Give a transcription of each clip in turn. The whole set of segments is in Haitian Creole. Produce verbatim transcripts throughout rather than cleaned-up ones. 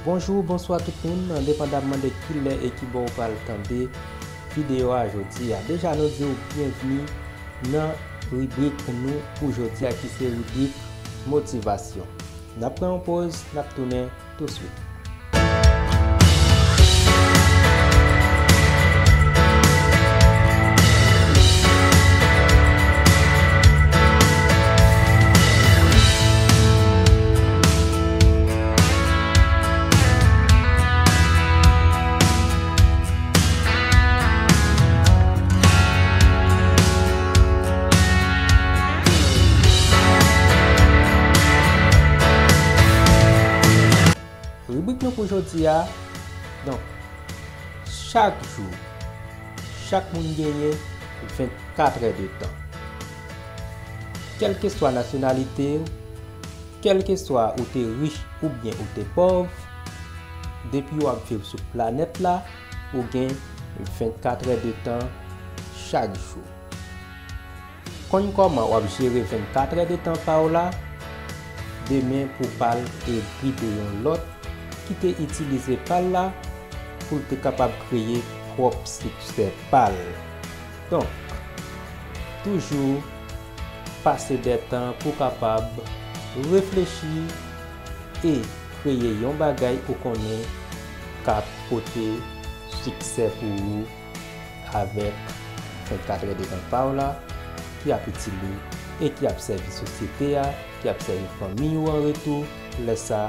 Bonjou, bonswa tout moun, endepandamman de ki lè e ki bò ou pral tande videyo a jodi a. Deja, nou di w byenvni nan ribrik nou pou jodi a, ki se ribrik motivasyon. N ap pran yon poz, n ap tounen touswit. Ribrik nou pou jodi a, donk, chak jou, chak moun genyen vennkat è de tan. Kèlkeswa nasyonalite w, kèlkeswa ou te rich oubyen ou te pòv, depi w ap viv sou planèt la, ou gen vennkat è de tan chak jou. Konn kòman w ap jere vennkat è de tan pa w la, demen pou w pa l eritye de yon lòt ki te itilize pa l la pou l te kapab kreye pwòp siksè pa l. Donk, toujou pase de tan pou w kapab reflechi e kreye yon bagay ou konnen k ap pote siksè pou ou avèk vennkat è de tan pa w la, ki ap itil ou e ki ap sèvi sosyete a, ki ap sèvi fanmi ou an retou, lè sa,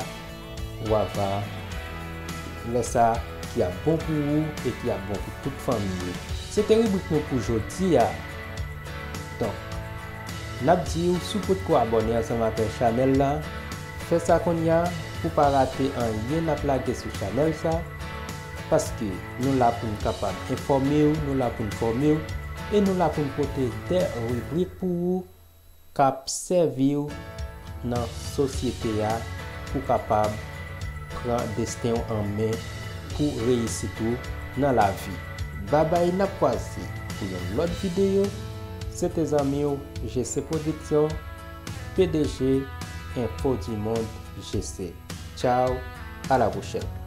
w ava, lè sa, ki ap bon pou ou e ki ap bon pou tout fanmi ou. Se te ribrik nou pou jodi a. Donk, n ap di w, si w potko abòne ansanm avèk chanèl la, fè sa kounye a pou w pa rate anyen n ap lage sou chanèl sa, paske nou la pou n kapab enfòme w, nou la pou n fòme w, e nou la pou n pote de ribrik pou ou k ap sèvi w nan sosyete a pou w kapab pran desten w an men pou reyisit ou nan lavi. Babay, n ap kwaze pou yon lòt videyo. Se te zanmi w, G C Production, P D G Info du Monde G C. Ciao, à la prochaine.